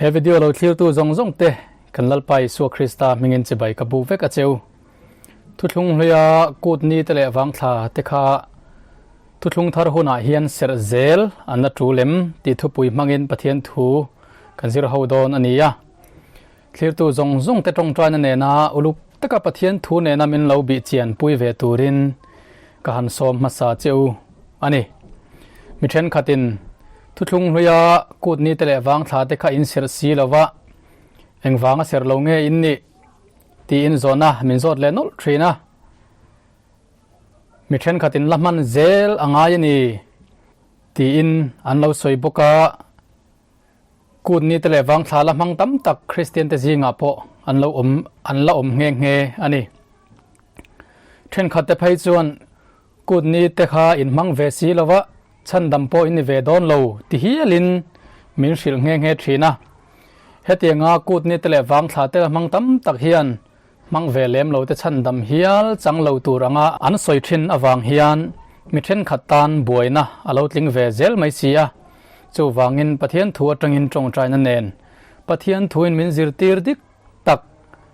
He video lo thlirtu zawng zawng te kan Lalpa Isua Krista hmingin chibai ka buk vek a cheu. Thuthlung hluia kut ni te leh vangthla te kha thuthlung thar hunah hian serh zel an la tul em tih thupui hmangin Pathian thu kan zir ho dawn a ni a. Thlirtu zawng zawng te tawngtaina nena uluk taka Pathian thu nena min lo bih chian pui ve turin ka han sawm hmasa che u a ni. Mi thenkhatin thuthlung hluia kut ni te leh vangthla te kha in serh si lova engvanga serh lo nge in nih tiin zawhna min zawt leh nawlh thin a. Mi thenkhatin la hman zel a ngai a ni tiin an lo sawi bawk a. Kut ni te leh vangthla la hmang tam tak Kristian te zingah pawh an lo awm an la awm nghe nghe a ni. Thenkhat te phei chuan kut ni te kha in hmang ve si lova chhandam pawh in ni ve dawn lo ti hialin min hrilh nghe nghe thin a. Hetianga kut ni te leh vangthla te la hmang tam tak hian hmang ve lem lo te chhandam hial chang lo tur anga an sawi thin avang hian mi thenkhat tan buaina a lo tling ve zel mai si a. Chuvangin Pathian thu atangin tawngtaina nen Pathian thuin min zirtir dik tak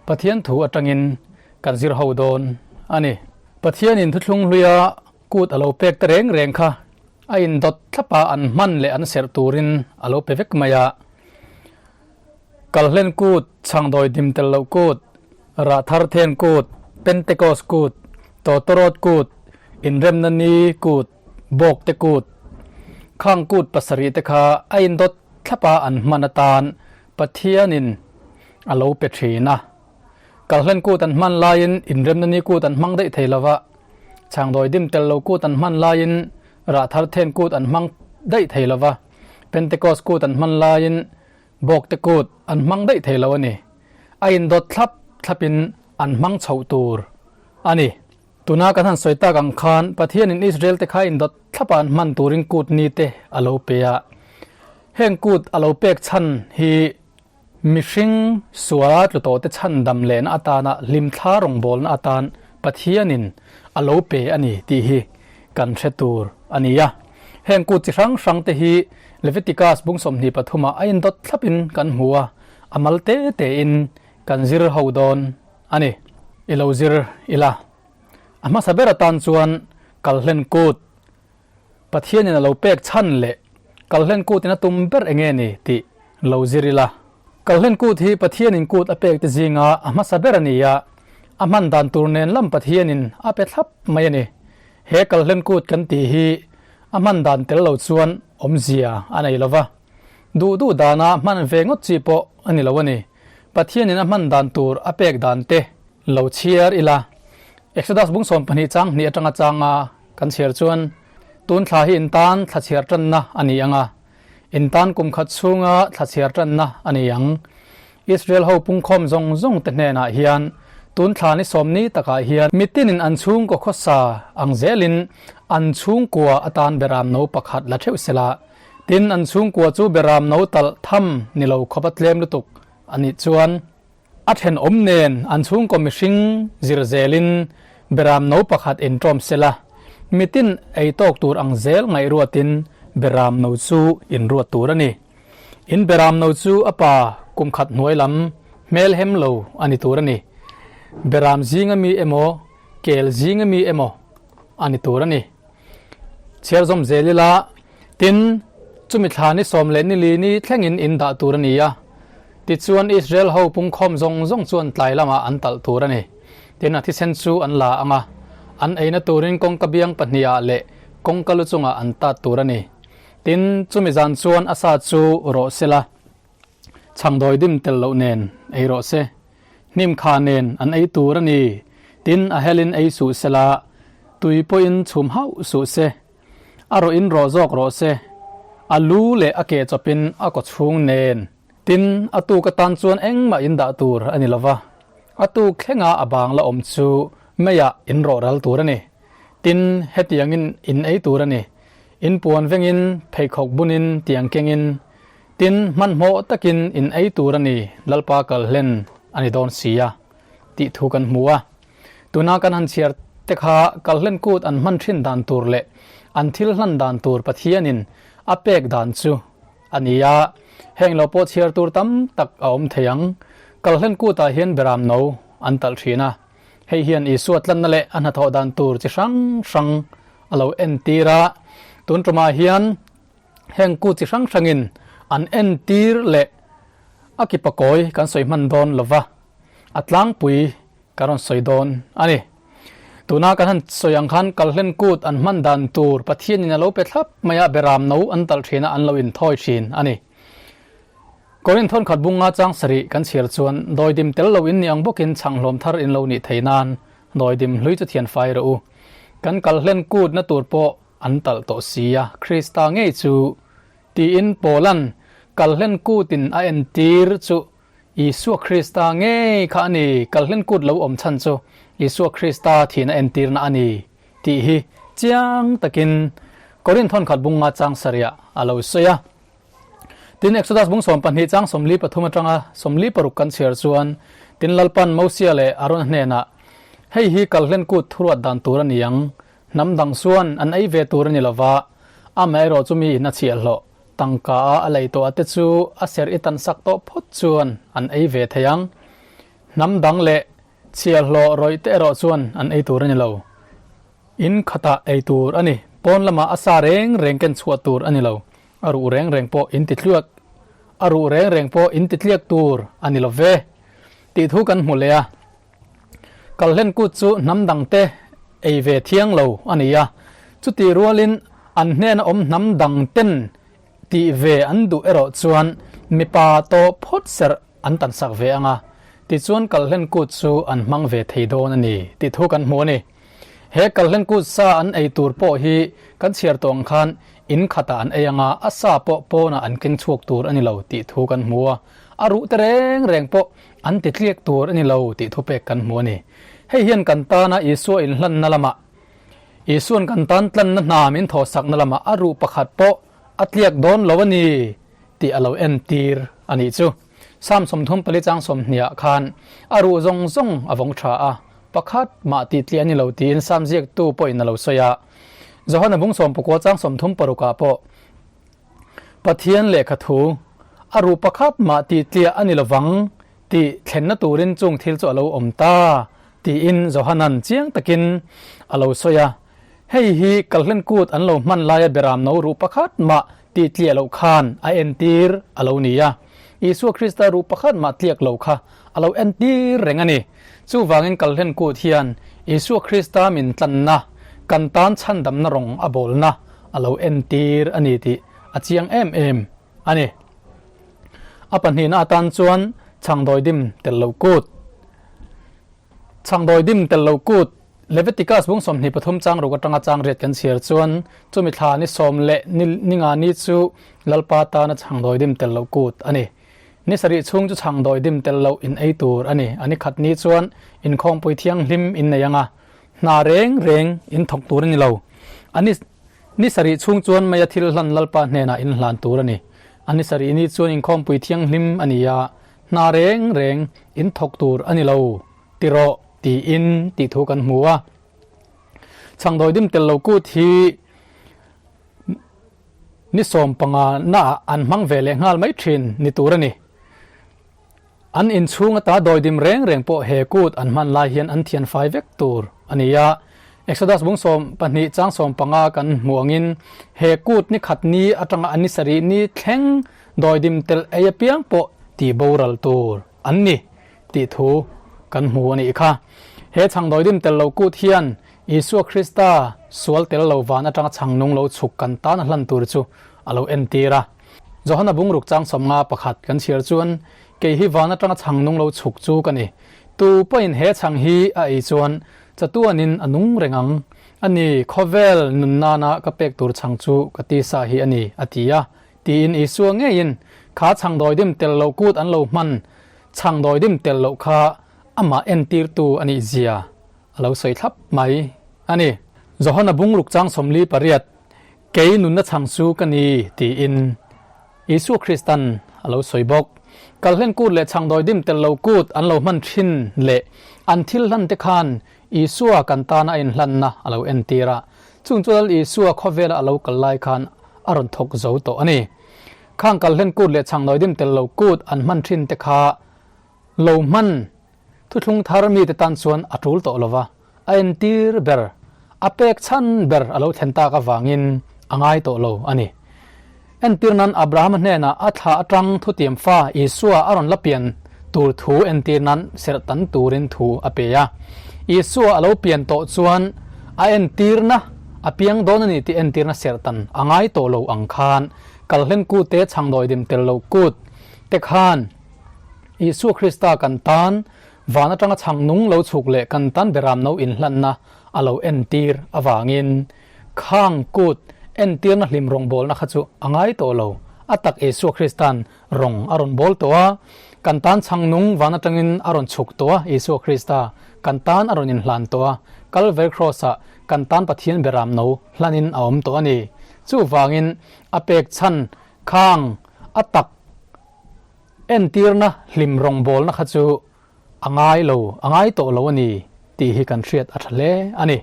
Pathian thu atangin kan zir ho dawn a ni. Pathianin thuthlung hluia kut a lo pek ta reng reng kha a indawt thlap a, an hman leh an serh turin a lo pe vek mai a. Kalhlen kut, chhangdawi dim tel loh kut, rah thar then kut, Pentecost kut, tawtawrawt kut, inremna ni kut, bawk te kut, khang kut pasarih te kha a indawt thlap a an hman atan Pathianin a lo pe thin a. Kalhlen kut an hman laiin inremna ni kut an hmang daih thei lo va, chhangdawi dim tel lo kut an hman laiin rah thar then kut an hmang daih thei lo va, Pentecost kut an hman laiin Bawkte kut an hmang daih thei lo a ni. A indawt thlap thlapin an hmang chhoh tur a ni. Tuna kan han sawi tak ang khan Pathianin Israel-te kha indawt thlapa an hman turin kut nite a lo pe a. Heng kut a lo pek chhan hi mihring suala tlu tawhte chhan dam lehna atana hlimthla rawngbawlna atan Pathianin a lo pe a ni tih hi kan hre tur a ni a. Heng kut chi hrang hrangte hi Leviticus bung 23 ah a indawt thlapin kan hmu a, a mal te tein kan zir ho dawn a ni. I lo zir ila. A hmasa ber atan chuan Kalhlen kut Pathianin a lo pek chhan leh Kalhlen kutin a tum ber enge ni tih lo zir ila. Kalhlen kut hi Pathianin kut a pek te zinga a hmasa ber a ni a, a hman dan tur nen lam Pathianin a pe thlap mai a ni. He Kalhlen kut kan tih hi a hman dan tel lo chuan awmzia a nei lo va, duh duh dana hman ve ngawt chi pawh a ni lo a ni. Pathianin a hman dan tur a pek dan te lo chhiar ila. Exodus bung 12 chang hnih atanga changa kan chhiar chuan, Tun thla hi in tan thla chhiar tanna a ni ang a, in tan kum khat chhunga thla chhiar tanna a ni ang. Israel ho pungkhawm zawng zawng te hnenah hian tun thla ni sawmni takah hian mitinin an chhungkaw khawsa ang zelin an chhungkua atan beram no pakhat la theuh sela, tin an chhungkua chu beram no talh tham ni lo khawp a tlem lutuk a nih chuan a thenawm nen an chhungkaw mihring zir zelin beram no pakhat inṭawm sela, mitin ei tawk tur ang zel ngaihruatin beram no chu inruat tur a ni. In beram no chu a pa kum khat hnuai lam hmel hem lo a ni tur a ni. Beram zinga mi emaw, kel zinga mi emaw a ni tur a ni. Chhiar zawm zel ila, tin, chumi thla ni sawm leh ni li ni thlengin in dah tur a ni a. Tichuan Israel ho pungkhawm zawng zawng chuan tlai lamah an talh tur a ni. Tin, a thisen chu an la ang a, an eina turin kawngka biang pahnihah leh kawngka lu chungah an tat tur a ni. Tin, chumi zan chuan a sa chu rawh se la, chhangdawi dim tel loh nen ei rawh se. Hnim kha nen an ei tur a ni. Tin, a helin ei suh se la, tui pawhin chhum hauh suh se. A rawhin rawh zawk rawh se. A lu leh a ke chawpin a kaw chhung nen. Tin, a tuk atan chuan engmah in dah tur a ni lo va, a tuk thlenga a bang la awm chu meiah in rawh ral tur a ni. Tin, hetiangin in ei tur a ni. In puan vengin, pheikhawk bunin, tiang kengin, tin, hmanhmawh takin in ei tur a ni, Lalpa kal hlen a ni dawn si a, tih thu kan hmu a. Tuna kan han chhiar te kha kal hlen kut an hman thin dan tur leh an thil hlan dan tur Pathianin a pek dan chu a ni a. Heng lo pawh chhiar tur tam tak a awm thei ang. Kalhlen kutah hian beram no an talh thin a. Hei hian Isua tlanna leh a hnathawh dan tur chi hrang hrang a lo entir a. Tun tumah hian heng kut chi hrang hrangin an entir leh a kipakawi kan sawi hman dawn lova, a tlangpui ka rawn sawi dawn a ni. Tuna kan han sawi ang khan kalhlen kut an hman dan tur Pathianin a lo pe thlap mai a, beram no an talh thin a, an lo inthawi thin a ni. Korin thawnkhat bunga chang sarih kan chhiar chuan dawidim tel lo in ni ang bawkin chhanghlawm thar in lo nih thei nan dawidim hlui chu thian fai rawh u. Kan kalhlen kut na tur pawh an talh tawh si a, Krista ngei chu tiin Paula'n kalhlen kutin a entir chu Isua Krista ngei kha a ni, kalhlen kut lo awm chhan chu Isua Krista thihna entirna a ni tih hi chiang takin Korin thawnkhat bunga chang sarihah a lo sawi a. Tin, Exodus bung 12 chang 43 atanga 46 kan chhiar chuan, Tin, Lalpan Mosia leh Arona hnenah, Hei hi kalhlen kut thuruat dan tur a ni ang, hnam dang chuan an ei ve tur a ni lova, amaherawh chu mi in a chhiahhlawh, tangka a a lei tawh ate chu a ser i tan sak tawh phawt chuan an ei ve thei ang. Hnam dang leh chhiahhlawh rawih te erawh chuan an ei tur a ni lo. In khatah ei tur a ni. Pawn lamah a sa reng reng ken chhuah tur a ni lo. A ruh reng reng pawh in ti tliak a ruh reng reng pawh in ti tliak tur a ni lo ve tih thu kan hmu leh a. Kalhlen kut chu hnam dangte ei ve thiang lo a ni a. Chutih rualin an hnena awm hnam dangten tih ve an duh erawh chuan mipa tawh phawt serh an tansak ve ang a, tichuan kalhlen kut chu an hmang ve thei dawn a ni tih thu kan hmu a ni. He kalhlen kut sa an ei tur pawh hi kan chhiar tawh ang khan in khatah an ei ang a, a sa pawh pawnah an keng chhuak tur a ni lo tih thu kan hmu a, a ruh te reng reng pawh an ti tliak tur a ni lo tih thu pek kan hmu a ni. Hei hian kan tana Isua inhlanna lamah Isua'n kan tan tlanna hna min thawhsakna lamah a ruh pakhat pawh a tliak dawn lo a ni tih a lo entir a nih chu. Psalm 34 chang 20 ah khan a ruh zawng zawng a vawng tha a, pakhat mah tih tliah a ni lo tiin Psalm ziaktu pawhin a lo sawi a. Johana bung 19 chang 36 ah pawh Pathian lehkha thu a ruh pakhat mah tih tliah a ni lovang tih thlenna turin chung thil chu a lo awm ta tiin Johana'n chiang takin a lo sawi a. Hei hi kalhlen kut an lo hman laia beram no ruh pakhat mah tih tliah loh khan a entir a lo ni a. Isua Krista ruh pakhat mah tliak lo kha a lo entir reng a ni. Chuvangin kalhlen kut hian Isua Krista min tlanna, kan tan chhandamna rawng a bawlna a lo entir a ni tih a chiang em em a ni. A pahnihna atan chuan chhangdawidim tel loh kut. Chhangdawidim tel loh kut Leviticus bung 23 chang ruk atanga chang riat kan chhiar chuan chumi thla ni sawm leh ni ni nga ni chu Lalpa tana chhangdawidim tel loh kut a ni. Ni sarih chhung chu chhangdawidim tel loh in ei tur a ni. A ni khat ni chuan inkhawmpui thianghlim in nei anga hna reng reng in thawk tur a ni lo. A ni ni sarih chhung chuan maia thil hlan Lalpa hnenah in hlan tur a ni. A ni sarih ni chuan inkhawmpui thianghlim a ni a, hna reng reng in thawk tur a ni lo. Ti rawh tiin tih thu kan hmu a. Chhangdawidim tel lo kut hi ni 15 naah an hmang ve leh nghal mai thin ni tur a ni. An inchhung ata dawidim reng reng pawh he kut an hman lai hian an thian fai vek tur a ni a. Exodus bung 12 chang 15 kan hmu angin he kut ni khat ni atanga an ni sarih ni thleng dawidim tel ei apiang pawh tih boral tur an ni. Tih thu kan hmu a nih kha. He chhangdawidim tel lo kut hian Isua Krista sual tel lo van atanga chhang nung lo chhuk kan tan a hlan tur chu a lo entir a. Johana bungruk chang 51 kan chhiar chuan, Kei hi van atanga chhang nung lo chhuk chu ka ni. Tu pawhin he chhang hi a ei chuan chatuanin a nung reng ang. A ni, khawvel nun nana ka pek tur chhang chu ka tisa hi a ni, a ti a. Tiin Isua ngeiin kha chhangdawidim tel lo kut an lo hman Chhangdawidim tel loh kha amah entirtu a nih zia a lo sawi thlap mai a ni. Johana bungruk chang 48, Kei nunna chhang chu ka ni tiin Isua Kristan a lo sawi bawk. Kalhlen kut leh chhangdawidim tel lo kut an lo hman thin leh an thil hlan te khan Isua kan tana a inhlanna a lo entir a. Chung chu Lal Isua khawvela a lo kal lai khan a rawn thawk zo tawh a ni. Khang kalhlen kut leh chhangnawi dim tel lo kut an hman thin te kha lo hman thuthlung thar mite tan chuan a tul tawh lo va, a entir ber, a pek chhan ber a lo thlen tak avangin a ngai tawh lo a ni. Entir nan Abrahama hnenah a thla atang thutiam fa Isua a rawn la pian tur thu entir nan serh tan turin thu a pe a. Isua a lo pian tawh chuan a entirna a piang dawn a ni tih entirna serh tan a ngai tawh lo ang khan Kalhlen kut te chhangdawi dim tel lo kut te khan Isua Krista kan tan van atanga chhang nung lo chhuk leh kan tan beram no inhlanna a lo entir avangin Khang kut entirna hlim rawngbawlna kha chu a ngai tawh lo. A tak Isua Krista'n rawng a rawn bawl tawh a, kan tan chhang nung van atangin a rawn chhuk tawh a, Isua Krista kan tan a rawn inhlan tawh a, Kalvary Cross-ah kan tan Pathian beram no hlanin a awm tawh a ni. Chuvangin a pek chhan khang a tak entirna hlim rawngbawlna kha chu a ngai lo, a ngai tawh lo a ni tih hi kan hriat a tha hle a ni.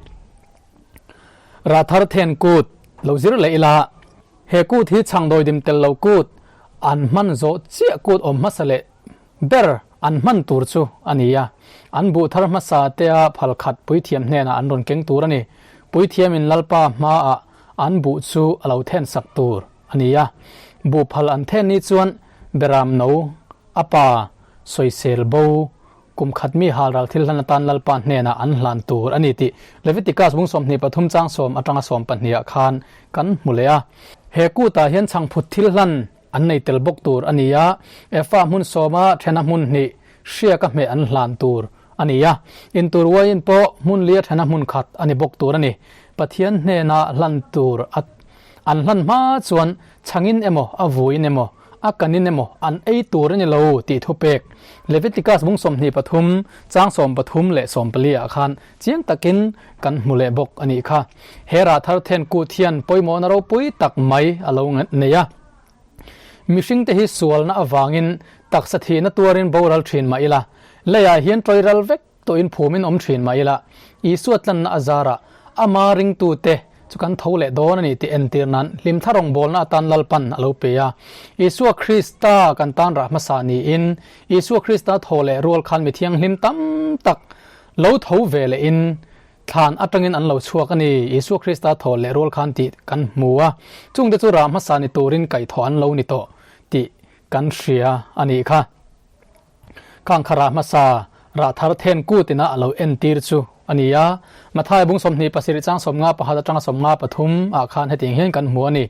Rathar then kut lo zir leh ila, he kut hi chhangdawi dim tel lo kut, an hman zawh chiah kut awm hmasa leh ber an hman tur chu a ni a. An buh thar hmasa tea phal khat puithiam hnenah an rawn keng tur a ni. Puithiamin Lalpa hmaah an buh chu a lo then sak tur a ni a. Buh phal an then ni chuan beram no a pa sawisel bo Kum khat mi hal ral thil hlan atan Lalpa hnenah an hlan tur a ni tih Leviticus bung 23 chang 10 atanga 12 ah khan kan hmu leh a. He kutah hian chhangphut thil hlan an nei tel bawk tur a ni a, Efa hmun sawma thena hmun hnih hriaka hmeh an hlan tur a ni a, intur uaiin pawh hmun lia thena hmun khat a ni bawk tur a ni. Pathian hnena hlan tur a an hlan hma chuan chhangin emaw a vuin emaw a kanin emaw an ei tur a ni lo tih thupek Leviticus bung 23 chang 13 leh 14 ah khan chiang takin kan hmu leh bawk a nih kha. He rah thar then kut hian pawimawhna ropui tak mai a lo nei a. Mihringte hi sualna avangin taksa thihna tuarin boral thin mah ila, leiah hian ṭawihral vek Tawhin phumin awm thin mah ila, Isua tlanna a zarah ama ringtute chu kan tho leh dawn a ni tih entir nan hlimthla rawngbawlna atan Lalpan a lo pe a. Isua Krista kan tan rah hmasa niin, Isua Krista thaw leh rual khan mi thianghlim tam tak lo tho ve lehin thlan atangin an lo chhuak a ni. Isua Krista thaw leh rual khan tih kan hmu a, chungte chu rah hmasa ni turin kaihthawh an lo ni tawh tih kan hria a nih kha. Kangkha rah hmasa rah thar then kut ina a lo entir chu a ni a. Mathai bung 27 chang 51 atanga 53 ah khan hetiang hian kan hmu a ni.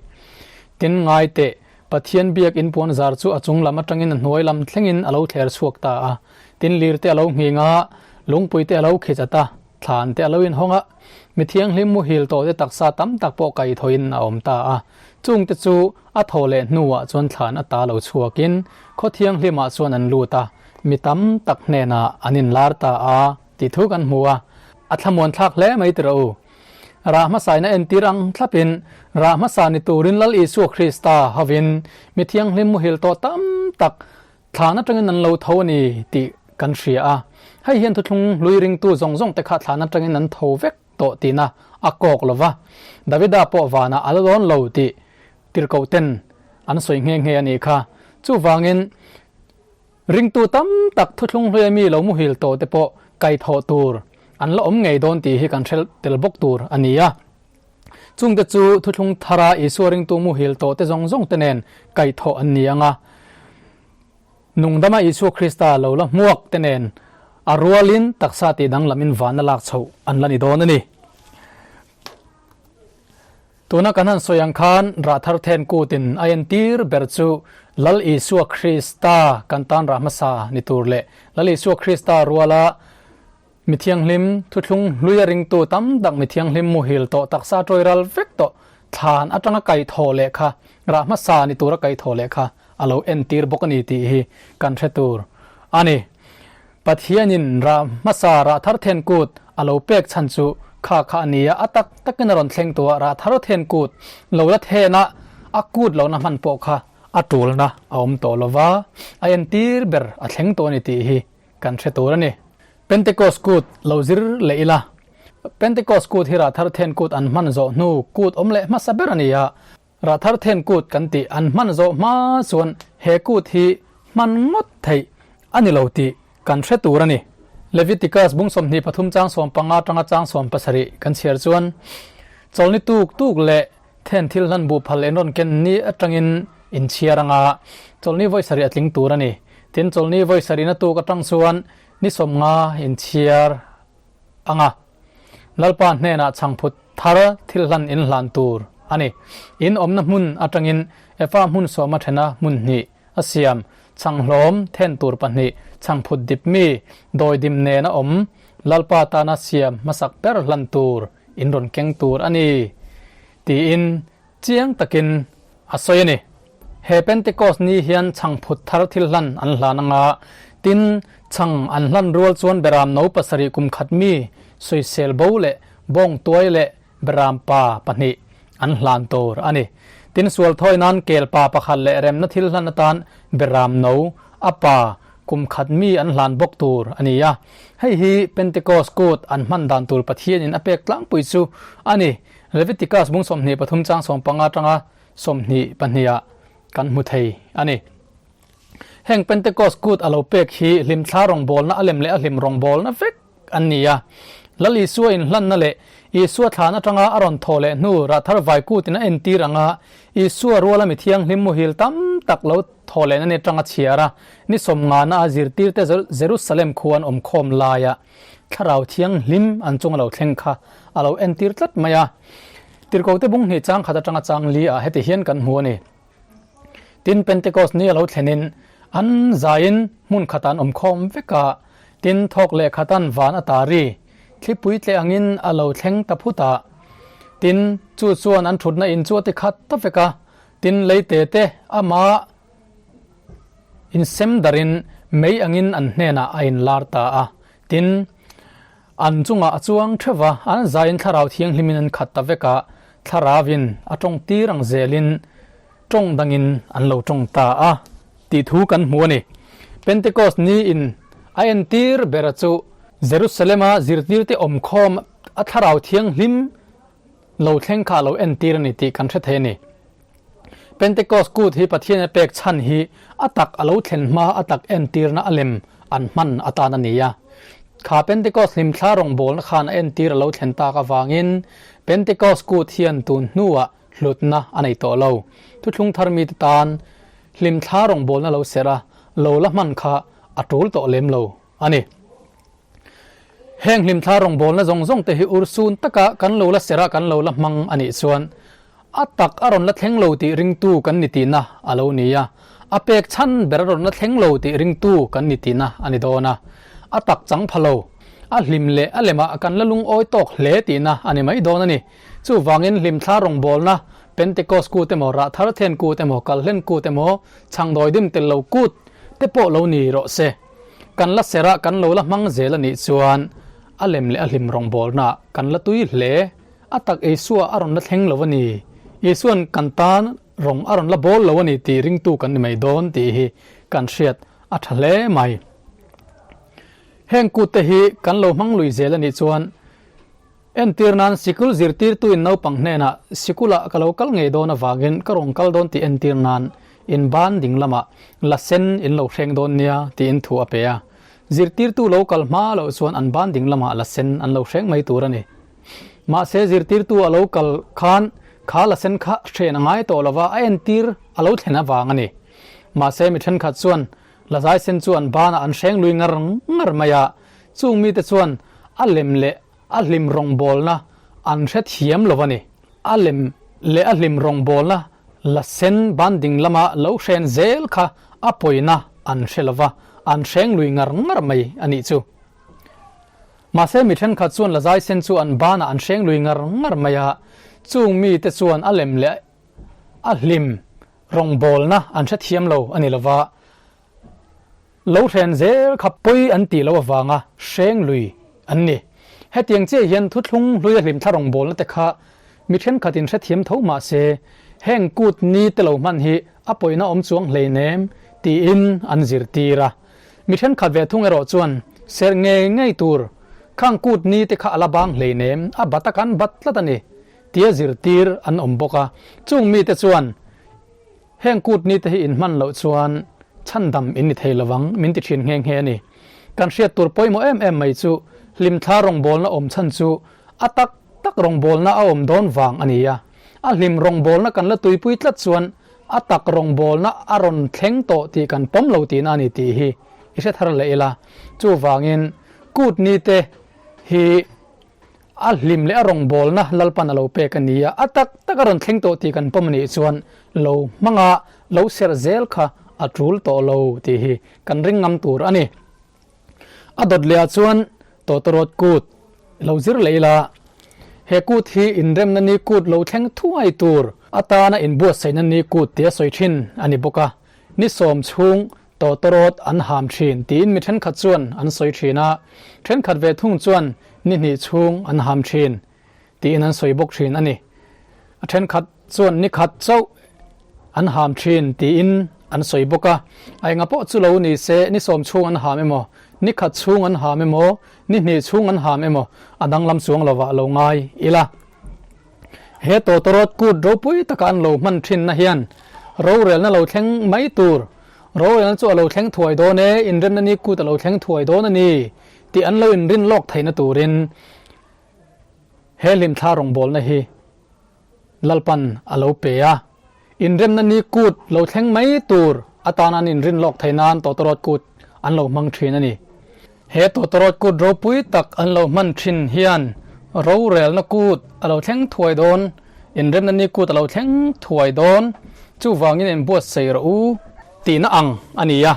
Tin, ngai teh, Pathian biak in puan zar chu a chung lam atangin a hnuai lam thlengin a lo thler chhuak ta a. Tin, lir te a lo nghing a, lungpui te a lo khichat a, thlan te a lo inhawng a, mi thianghlim muhil tawh te taksa tam tak pawh kaihthawhin a awm ta a. Chungte chu A thaw leh hnuah chuan thlan a ta lo chhuakin khaw thianghlimah chuan an lut a, mi tam tak hnenah an inlar ta a tih thu kan hmu a. A thlamuan thlak hle mai tira u. Rah hmasaina entir ang thlapin rah hmasa ni turin Lal Isua Krista hovin mi thianghlim muhil tawh tam tak thlan atangin an lo tho a ni tih kan hria a. Hei hian thuthlung hlui ringtu zawng zawng te kha thlan atangin an tho vek tawh tihna a kawk lo va, Davida pawh vanah a la dawn lo tih tirhkohten an sawi nghe nghe a nih kha. Chuvangin, ringtu tam tak thuthlung hluia mi lo muhil tawh te pawh kaihthawh tur an la awm ngei dawn tih hi kan hre tel bawk tur a ni a. Chungte chu thuthlung thara Isua ringtu muhil tawh te zawng zawng te nen kaihthawh an ni ang a. Nungdama Isua Krista lo la hmuak te nen a rualin taksa tih danglamin vanna lak chhoh an la ni dawn a ni. Tuna kan han sawi ang khan rah thar then kutin a entir ber chu Lal Isua Krista kan tan rah hmasa ni tur leh Lal Isua Krista ruala mi thianghlim thuthlung hluia ringtu tam tak mi thianghlim muhil tawh taksa ṭawi ral vek tawh thlan atanga kaihthawh leh kha rah hmasa ni tura kaihthawh leh kha a lo entir bawk a ni tih hi kan hre tur a ni. Pathianin rah hmasa rah thar then kut a lo pek chhan chu kha kha a ni a, a tak takin a rawn thleng tu a, rah thar then kut lo la then a, a kut lohna hman pawh kha a tulna a awm tawh lo va, a entir ber a thleng tawh a ni tih hi kan hre tur a ni. Pentecost kut lo zir leh ila, Pentecost kut hi rah thar then kut an hman zawh hnu kut awm leh hmasa ber a ni a. Rah thar then kut kan tih an hman zawh hma chuan he kut hi hman ngawt theih a ni lo tih kan hre tur a ni. Leviticus bung 23 chang 15 atanga chang 17 kan chhiar chuan chawlni tuk tuk leh then thil hlan buh phal en rawn ken ni atangin in chhiar anga chawlni vawi sarih a tling tur a ni. Tin, chawlni vawi sarihna tuk atang chuan ni 50 in chhiar anga Lalpa hnenah chhangphut thar thil hlan in hlan tur a ni. In awmna hmun atangin Efa hmun sawma thena hmun hnih a siam, chhanghlawm then tur pahnih, chhangphut dip mi, dawidim nena awm, Lalpa tana siam hmasak ber hlan tur in rawn keng tur a ni, tiin chiang takin a sawi a ni. He Pentecost ni hian chhangphut thar thil hlan an hlan anga, tin, chhang an hlan rual chuan beram no pasarih kum khat mi sawisel bo leh bawng tuai leh beram pa pahnih an hlan tur a ni. Tin, sual thawi nan kel pa pakhat leh remna thil hlan atan beram no a pa kum khat mi an hlan bawk tur a ni a. Hei hi Pentecost kut an hman dan tur Pathianin a pek tlangpui chu a ni. Leviticus bung 23 chang 15 atanga 22 ah kan hmu thei a ni. Heng Pentecost kut a lo pek hi hlimthla rawngbawlna a lem leh a hlim rawngbawlna vek an ni a. Lal Isua inhlanna leh Isua thlan atanga a rawn thaw leh hnu rah thar vai kutin a entir anga Isua ruala mi thianghlim muhil tam tak lo thaw lehna ni atanga chhiar a, ni sawmngana a zirtirte Jerusalem khuan awmkhawm laia Thlarau Thianghlim an chung a lo thleng kha a lo entir tlat mai a. Tirhkohte bung hnih chang khat atanga chang li ah heti hian kan hmu a ni. Tin, Pentecost ni a lo thlenin an zaiin hmun khatah an awm khawm vek a, tin, thawk leh khatan van a ta ri, thlipui tleh angin a lo thleng ta phut a. Tin, chu chuan an thutna in chu a ti khat ta vek a, tin, leite te amah insem darin mei angin an hnenah a inlar ta a. Tin, an chungah a chuang theuh va, an zaiin Thlarau Thianghlimin an khat ta vek a, Thlarauvin a tawng tir ang zelin tawng dangin an lo tawng ta a tih thu kan hmu a ni. Pentecost niin a entir bera chu Jerusalem-a zirtirte awmkhawm a Thlarau Thianghlim lo thleng kha a lo entir a ni tih kan hre thei a ni. Pentecost kut hi Pathian a pek chhan hi a tak a lo thlen hma a tak entirna a lem an hman atan a ni a. Kha Pentecost hlimthla rawngbawlna khan a entir a lo thlen tak avangin Pentecost kut hian tun hnuah hlutna a nei tawh lo. Thuthlung thar mite tan hlimthla rawngbawlna lo serh a, lo la hman kha a tul tawh lem lo a ni. Heng hlimthla rawngbawlna zawng zawng te hi ursun taka kan lo la serh a, kan lo la hmang a nih chuan A tak a rawn la thleng lo tih ringtu kan ni tihna a lo ni a, a pek chhan ber a rawn la thleng lo tih ringtu kan ni tihna a ni dawn a. A tak chang pha lo, a hlim leh a lemah kan la lungawi tawk hle tihna a ni mai dawn a ni. Chuvangin hlimthla rawngbawlna, Pentecost kut emaw, rah thar then kut emaw, kalhlen kut emaw, chhangdawi dim tel lo kut te pawh lo ni rawh se. Kan la serh a, kan lo la hmang zel a nih chuan a lem leh a hlim rawngbawlnaah kan la tui hle. A tak Isua a rawn la thleng lo a ni. Isua'n kan tan rawng a rawn la bawl lo a ni tih ringtu kan ni mai dawn tih hi kan hriat a tha hle mai. Heng kut te hi kan lo hmang lui zel a nih chuan entir nan sikul zirtirtuin naupang hnenah sikulah ka lo kal ngei dawn avangin ka rawn kal dawn tih entir nan in ban ding lamah la sen in lo hreng dawn nia tiin thu a pe a. Zirtirtu lo kal hma loh chuan an ban ding lamah la sen an lo hreng mai tur a ni. Mahse zirtirtu a lo kal khan kha la sen kha hren a ngai tawh lova a entir a lo thlen avang a ni. Mahse mi thenkhat chuan la zai sen chu an banah an hreng lui ngar ngar mai a, chung mite chuan a lem leh a hlim rawngbawlna an hrethiam lo a ni. A lem leh a hlim rawngbawlna la sen ban ding lama lo hren zel kha a pawina an hre lova an hreng lui ngar ngar mai a nih chu. Mahse mi thenkhat chuan la zai sen chu an banah an hreng lui ngar ngar mai a, chung mite chuan a lem leh a hlim rawngbawlna an hrethiam lo a ni lova, lo hren zel kha pawi an tih loh avanga hreng lui an ni. Hetiang chiah hian thuthlung hlui a hlimthla rawngbawlna te kha mi thenkhatin hrethiam tho mahse heng kut ni te lo hman hi a pawina awm chuang hleinem tiin an zirtir a. Mi thenkhat ve thung erawh chuan serh ngei ngei tur khang kut ni te kha a la bang hleinem, a bat a kan bat tlat a ni. tia zirtir an awm bawk a. Chung mite chuan heng kut nite hi inhman loh chuan chhandam in ni thei lovang min ti thin nghe nghe a ni. Kan hriat tur pawimawh em em mai chu hlimthla rawngbawlna awm chhan chu a tak tak rawngbawlna a awm dawn vang a ni a. A hlim rawngbawlna kan la tuipui tlat chuan a tak rawngbawlna a rawn thleng tawh tih kan pawm lo tihna a ni tih hi i hre thar leh ila. Chuvangin kut nite hi a hlim leh a rawngbawlna Lalpan a lo pek a ni a, a tak tak a rawn thleng tawh tih kan pawm a nih chuan lo hmanga lo serh zel kha a tul tawh lo tih hi kan ring ngam tur a ni. A dawt leh ah chuan tawtawrawt kut lo zir leh ila, he kut hi inremna ni kut lo thleng thuai tur atana inbuatsaihna ni kut tia sawi thin a ni bawk a, ni sawm chhung tawtawrawt an ham thin tiin mi thenkhat chuan an sawi thin a, thenkhat ve thung chuan ni hnih chhung an ham thin tiin an sawi bawk thin a ni. A thenkhat chuan ni khat chauh an ham thin tiin an sawi bawk a, a enga pawh chu lo ni se ni sawm chhung an ham emaw, ni khat chhung an ham emaw, ni hnih chhung an ham emaw a danglam chuang lovah lo ngai ila. He tawtawrawt kut ropui taka an lo hman thinna hian rorelna lo thleng mai tur, rorelna chu a lo thleng thuai dawn e, inremna ni kut a lo thleng thuai dawn a ni tih an lo inrin lawk theihna turin He hlimthla rawngbawlna hi Lalpan a lo pe a, inremna ni kut lo thleng mai tur atan an inrin lawk thei nan tawtawrawt kut an lo hmang thin a ni. He tawtawrawt kut ropui tak an lo hman thin hian rorelna kut a lo thleng thuai dawn, inremna ni kut a lo thleng thuai dawn, chuvangin inbuatsaih rawh u tihna ang a ni a.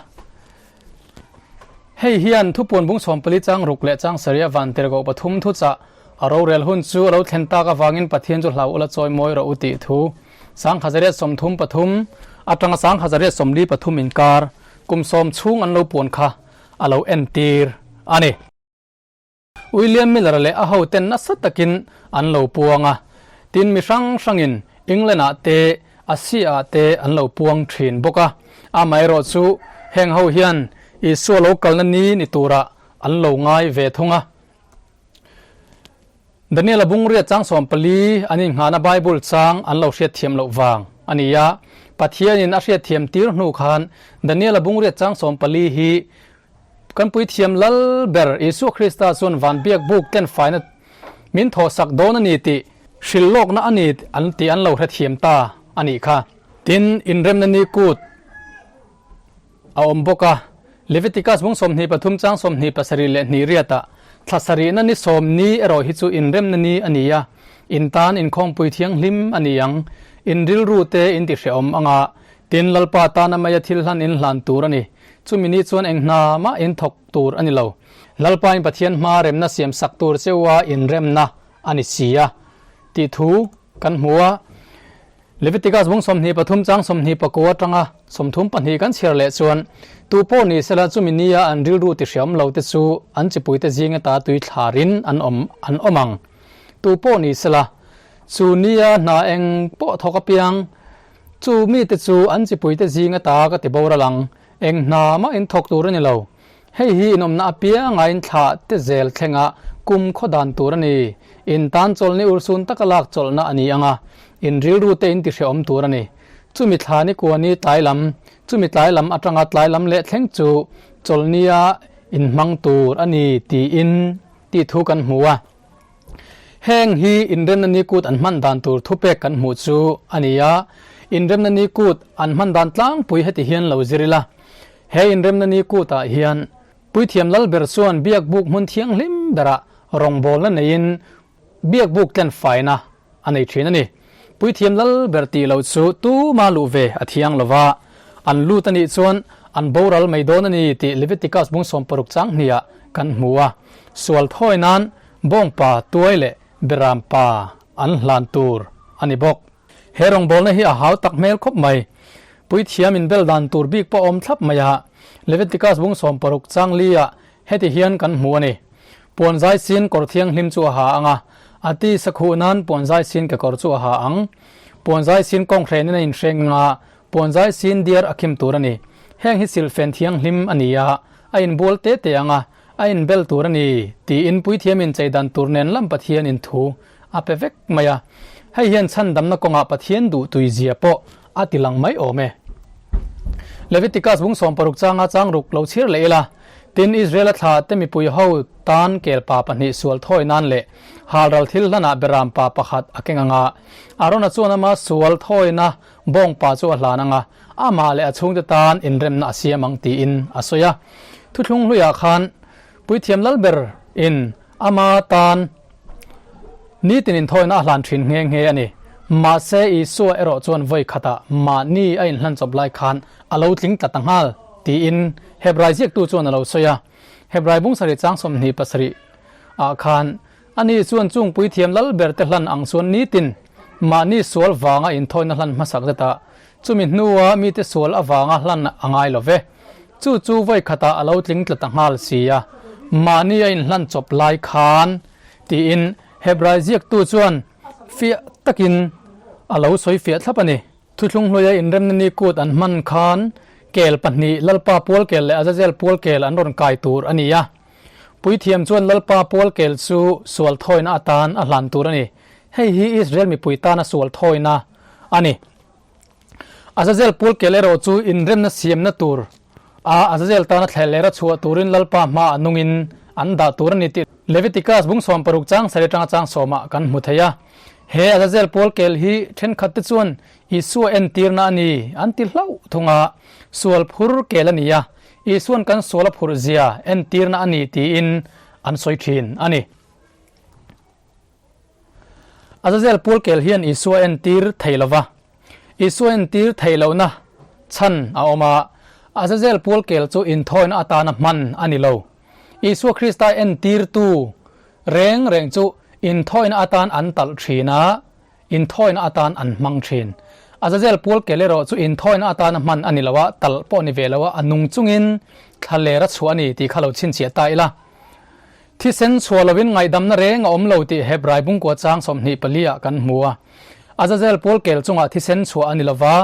Hei hian thupuan bung 14 chang ruk leh chang sarih van tirhkoh pathum thuchah a rorel hun chu a lo thlen tak avangin Pathian chu hlau ula chawi mawi rawh u tih thu 1933 atanga 1943 inkar kum sawm chhung an lo puan kha a lo entir a ni. William Miller leh a hoten nasa takin an lo puang a, tin mi hrang hrangin England-ah te, Asia-ah te an lo puang thin bawk a. Amaherawh chu heng ho hian Isua lo kalna ni ni turah an lo ngai ve thung a. Daniel-a bungriat chang 14 an inngahna Bible chang an lo hriatthiam loh vang a ni a. Pathianin a hriatthiam tir hnu khan Daniel-a bungriat chang 14 hi Kan Puithiam Lal ber Isua Krista chuan van biak buk tlen faina min thawhsak dawn a ni tih hrilh lawkna a ni an tih an lo hrethiam ta a nih kha. Tin, inremna ni kut a awm bawk a, Leviticus bung 23 chang 27 leh hnih riatah, Thla sarihna ni sawm ni erawh hi chu inremna ni a ni a, in tan inkhawmpui thianghlim a ni ang, in rilru te in ti hrehawm anga, tin Lalpa tana maia thil hlan in hlan tur a ni. Chumi ni chuan eng hna mah in thawk tur a ni lo. Lalpain Pathian hma remna siam sak tur cheua inremna a ni si a tih thu kan hmu a. Leviticus bung 23 chang 24 atanga 32 kan chhiar leh chuan, Tu pawh ni sela chumi nia an rilru ti hriam lo te chu an chipuite zing ata tui thlarin an awm an awm ang. Tu pawh ni sela chu nia hna eng pawh thawk apiang Chu mite chu an chipuite zing ata ka ti boral ang, eng hna mah in thawk tur a ni lo. Hei hi inawmna apianga in thlah te zel thlenga kum khaw dan tur a ni. In tan chawlhni urhsun taka lak chawlhna a ni ang a, in rilru te in ti hrehawm tur a ni. Chumi thla ni kua ni tlai lam, chumi tlai lam atanga tlai lam leh thleng chu chawlhnia in hmang tur a ni tiin tih thu kan hmu a. Heng hi inremna ni kut an hman dan tur thupek kan hmuh chu a ni a, inremna ni kut an hman dan tlangpui heti hian lo zir ila. He inremna ni kutah hian Puithiam Lalber chuan biakbuk hmun thianghlim berah rawngbawlna neiin biakbuk tlen faina a nei thin a ni. Puithiam Lalber tih loh chu tuma luh ve a thiang lo va, an lut a nih chuan an boral mai dawn a ni tih Leviticus bung 60 chang hniah kan hmu a. Sual thawi nan Bawngpa tuai leh Beram pa an hlan tur a ni bawk. He rawngbawlna hi a hau tak hmel khawp mai. Puithiam inbel dan tur bik pawh a awm thlap mai a. Leviticus bung 60 chang li ah heti hian kan hmu a ni. Puan zai sin kawr thianghlim chu a ha ang a, a ti sakhuh nan puan zai sin kekawr chu a ha ang. Puan zai sin kawnghren in a inhreng ang a, puan zai sin diar a khim tur a ni. Heng hi silhfen thianghlim a ni a, a inbual te te ang a, a inbel tur a ni, tiin Puithiam inchei dan tur nen lam Pathian in thu a pe vek mai a. Hei hian chhandamna kawngah Pathian duh tui zia pawh a ti lang mai awm e. Leviticus bung 60 changa chang ruk lo chhir leh ila, Tin, Israela thla te mipui ho tan kel pa pahnih sual thawi nan leh halral thil hlanah beram pa pakhat a keng anga, Arona chuan ama sual thawina bawng pa chu a hlan anga, amah leh a chhungte tan inremna a siam ang tiin a sawi a. Thuthlung hluiah khan Puithiam Lalber in ama tan nitin inthawina a hlan thin nghe nghe a ni. Mahse Isua erawh chuan vawi khatah mahni a inhlan chawp lai khan a lo tling tlat ta nghal tiin Hebrai ziaktu chuan a lo sawi a. Hebrai bung sarih chang 27 ah khan ani chuan chung Puithiam Lalber te hlan ang chuan nitin mahni sual vanga inthawina hlan hmasak zetah chumi hnua mite sual avanga hlan a ngai lo ve. Chu chu vawi khatah a lo tling tla ta nghal si a, mahni a inhlan chawp lai khan tiin Hebrai ziaktu chuan fiah takin a lo sawi fiah thlap a ni. Thuthlung hluaia inremna ni kut an hman khan kel pahnih Lalpa pual kel leh Azazel pual kel an rawn kai tur a ni a. Puithiam chuan Lalpa pual kel chu sual thawina atan a hlan tur a ni. Hei hi Israel mipui tana sual thawina a ni. Azazel pual kel erawh chu inremna siamna tur a Azazel tana thleh leh ra chhuah turin Lalpa hmaah nungin an dah tur a ni tih Leviticus bung 60 chang sarih atanga chang sawmah kan hmu thei a. He Azazel pual kel hi thenkhat te chuan Isua entirna a ni an ti hlauh thung a, sual phur kel a ni a, Isuan kan sual a phurh zia entirna a ni tiin an sawi thin a ni. Azazel pual kel hian Isua entir thei lo va, Isua entir theih lohna chhan a awm a, Azazel pual kel chu inthawina atana hman a ni lo. Isua Krista entirtu reng reng chu inthawina atan an talh thin a, inthawina atan an hmang thin. Azazel pual kel erawh chu inthawina atana hman a ni lo a, talh pawh a ni ve lo a, a nung chungin thlaler a chhuah a ni tih kha lo chhinchhiah ta ila. Thisen chhuah lovin ngaihdamna reng a awm lo tih Hebrai bungkua chang 24 ah kan hmu a. Azazel pual kel chungah thisen chhuah a ni lova,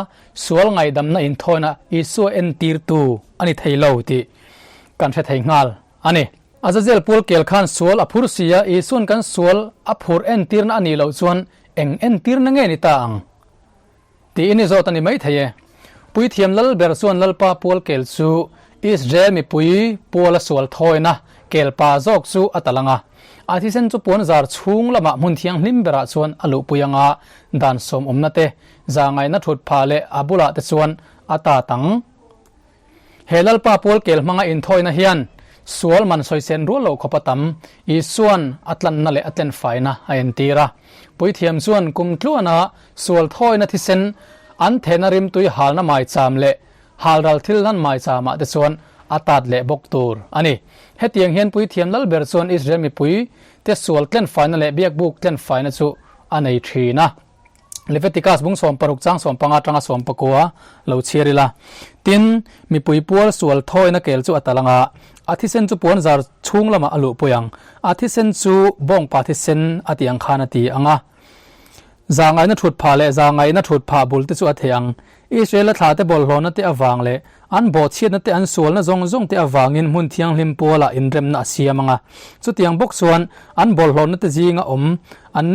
sual ngaihdamna inthawina Isua entirtu a ni thei lo tih kan hre thei nghal a ni. Azazel pual kel khan sual a phur si a, Isuan kan sual a phur entirna a nih loh chuan eng entirna nge ni ta ang? Tiin i zawt a ni maithei e. Puithiam Lalber chuan Lalpa pual kel chu Israel mipui puala sual thawina kel pa zawk chu a tal ang a. A thisen chu puan zar chhung lamah hmun thianghlim berah chuan a luhpui ang a, dan sawmawmna te, zahngaihna thut phah leh a bulah te chuan a tat ang. He Lalpa pual kel hmanga inthawina hian sual man sawisen rual loh khawp a tam, Isua'n a tlanna leh a tlenfaina a entir a. Puithiam chuan kum tluana sual thawina thisen an thehna rimtui halna maicham leh halral thil hlan maichamah te chuan a tat leh bawk tur a ni. Hetiang hian Puithiam Lalber chuan Israel mipui te sual tlenfaina leh biakbuk tlenfaina chu a nei thin a. Leviticus bung 60 chang 15 atanga 19 lo chhiar ila. Tin, mipui pual sual thawina kel chu a tal anga, a thisen chu puan zar chhung lamah a luhpui ang. A thisen chu bawngpa thisen a tih ang khan a ti ang a. Zahngaihna thut phah leh zahngaihna thut phah bul te chu a thei ang. Israela thla te bawlhhlawhna te avang leh an bawhchhiatna te an sualna zawng zawng te avangin hmun thianghlim pualah inremna a siam ang a. Chutiang bawk chuan an bawlhhlawhna te zinga awm an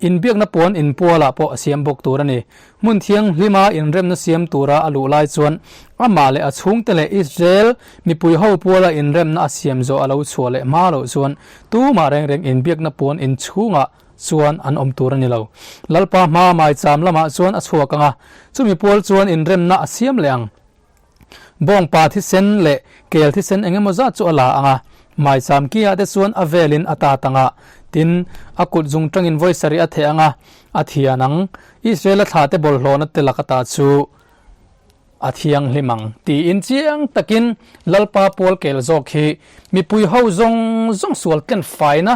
Inbiakna puan inpualah pawh a siam bawk tur a ni. Hmun thianghlima inremna siam tura a luh lai chuan amah leh a chhungte leh Israel mipui ho puala inremna a siam zawh a lo chhuah leh hma loh chuan tumah reng reng inbiakna puan inchhungah chuan an awm tur a ni lo. Lalpa hma maicham lamah chuan a chhuak ang a, chumi pual chuan inremna a siam leh ang. Bawngpa thisen leh kel thisen eng emaw zat chu a la ang a, maicham kiah te chuan a velin a tat ang a, tin, a kut zung tangin vawi sarih a theh ang a, a thian ang. Israela thla te bawlhhlawhna te lak ata chu a thianghlim ang, tiin chiang takin Lalpa pual kel zawk hi mipui ho zawng zawng sual tlen faina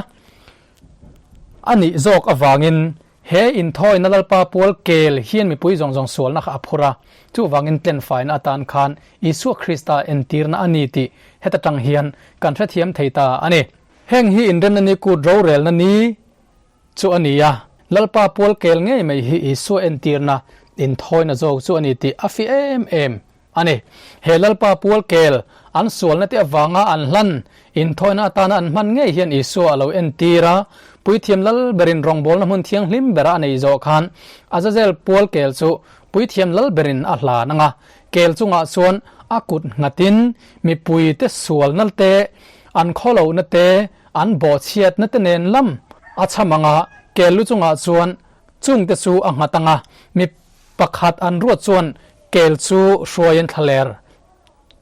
a nih zawk avangin He inthawina Lalpa pual kel hian mipui zawng zawng sualna kha a phur a, chuvangin tlenfaina atan khan Isua Krista entirna a ni tih heta tang hian kan hrethiam thei ta a ni. Heng hi inremna ni kut rorelna ni chu a ni a, Lalpa pual kel ngei mai hi Isua entirna inthawina zawk chu a ni tih a fi em em. a ni. He Lalpa pual kel an sualna te avanga an hlan inthawina atana an hman ngei hian Isua a lo entir a, Puithiam Lal berin rawngbawlna hmun thianghlim bera a nei zawh khan Azazel pual kel chu Puithiam Lal berin a hlan ang a, kel chungah chuan a kut nghatin mipuite sualna te, an khawlohna te, an bawhchhiatna te nen lam a cham ang a, kel lu chungah chuan chungte chu a nghat ang a, mi pakhat an ruat chuan kel chu hruaiin thlaler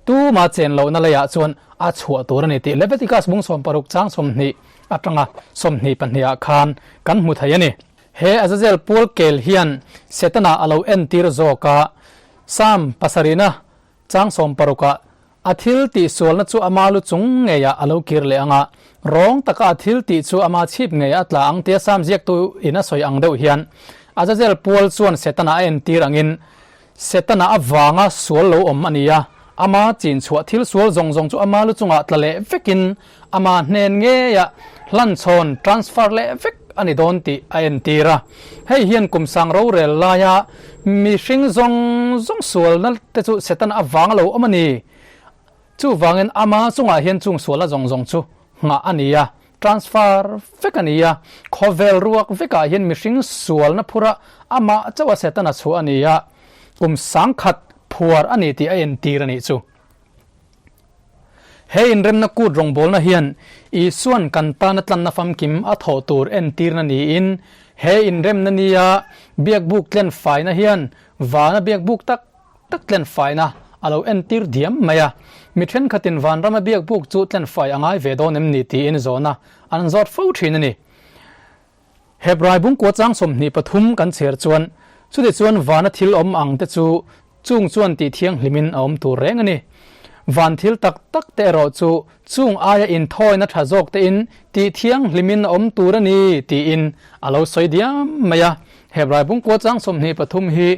tuma chen lohna leiah chuan a chhuah tur a ni tih Leviticus bung 60 chang 20 atanga 22 ah khan kan hmu thei a ni. He Azazel pual kel hian Setana a lo entir zawk a, Psalm pasarihna chang 60 ah A thil tih sualna chu ama lu chung ngeiah a lo kir leh ang a, rawng taka a thil tih chu ama chhip ngeiah a tla ang tia Sam ziaktu in a sawi ang deuh hian Azazel pual chuan Setana a entir angin Setana avanga sual lo awm a ni a, ama chin chhuah thil sual zawng zawng chu ama lu chungah tla leh vekin ama hnen ngeiah hlanchhawn, transfer, leh vek a ni dawn tih a entir a. Hei hian kum sang rorel laia mihring zawng zawng sualna te chu Setana avanga lo awm a ni. Chuvangin ama chungah hian chung sualna zawng zawng chu nghah a ni a, transfer vek a ni a. Khawvel ruak vekah hian mihring sualna phura amah chauha Setana chhuah a ni a, kum sangkhat phuar a ni tih a entir a nih chu. He inremna kut rawngbawlna hian Isua'n kan tana tlanna famkim a thawh tur entirna niin, he inremna nia biakbuk tlen faina hian vana biakbuk tak tak tlen faina a lo entir diam mai a. Mi thenkhatin vanrama biakbuk chu tlen fai a ngai ve dawn em ni tiin zawhna an zawt fo thin a ni. Hebrai bungkua chang 23 kan chher chuan, Chutichuan vana thil awm ang te chu chung chuan tih thianghlimin a awm tur reng a ni. Van thil tak tak te erawh chu chung aia inthawina tha zawk tein tih thianghlimin a awm tur a ni tiin a lo sawi diam mai a. Hebrai bungkua chang 23 hi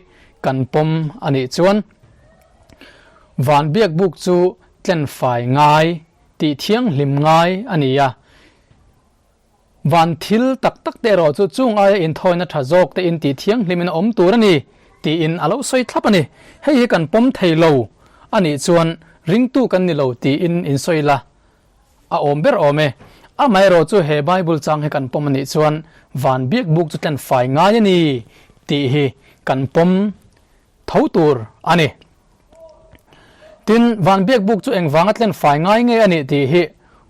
kan pawm a nih chuan van biakbuk chu tlenfai ngai, tih thianghlim ngai a ni a. Van thil tak tak te erawh chu chung aia inthawina tha zawk te in tih thianghlimin a awm tur a ni tiin a lo sawi thlap a ni. Hei hi kan pawm thei lo a nih chuan ringtu kan ni lo tiin in sawi la a awm ber awm e. Amaherawh chu he Bible chang hi kan pawm a nih chuan van biakbuk chu tlen fai ngai a ni tih hi kan pawm tho tur a ni. Tin, van biakbuk chu engvanga tlen fai ngai nge a nih tih hi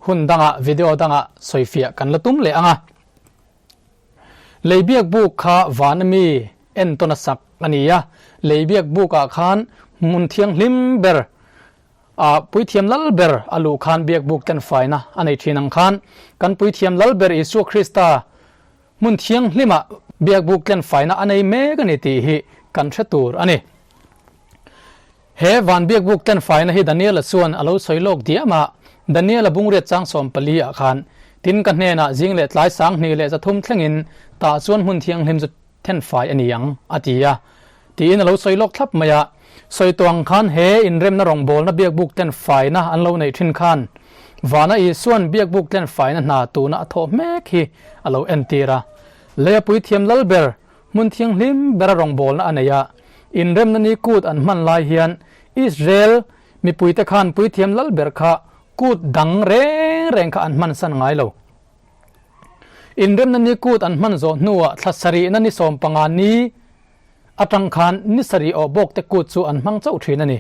hun dangah video dangah sawifiah kan la tum leh ang a. Lei biakbuk kha van ami entawn a sak a ni a, lei biakbukah khan hmun thianghlim ber a puithiam lal ber a luh khan biakbuk tlen faina a nei thin ang khan kan puithiam lal ber Isua Krista Hmun thianghlimah biakbuk tlen faina a nei mek a ni tih hi kan hre tur a ni. He van biakbuk tlen faina hi Daniela chuan a lo sawi lawk diam a, Daniela bungriat chang 14 ah khan, Tin ka hnenah zing leh tlai 2300 thlengin tah chuan hmun thianghlim chu then fai a ni ang, a ti a. Tiin a lo sawi lawk thlap mai a. Sawi tawh ang khan he inremna rawngbawlna biakbuk tlen faina an lo neih thin khan Vana Isua'n biakbuk tlen faina hna tuna a thawh hmek hi a lo entir a. Leia puithiam lal ber, hmun thianghlim bera rawngbawlna a nei a. Inremna ni kut an hman lai hian Israel mipuite khan puithiam lal ber kha kut dang reng reng kha an hmansan ngai lo. Inremna ni kut an hman zawh hnuah thla sarihna ni 15 ni atang khan ni sarih awh bawk te kut chu an hmang chauh thin a ni.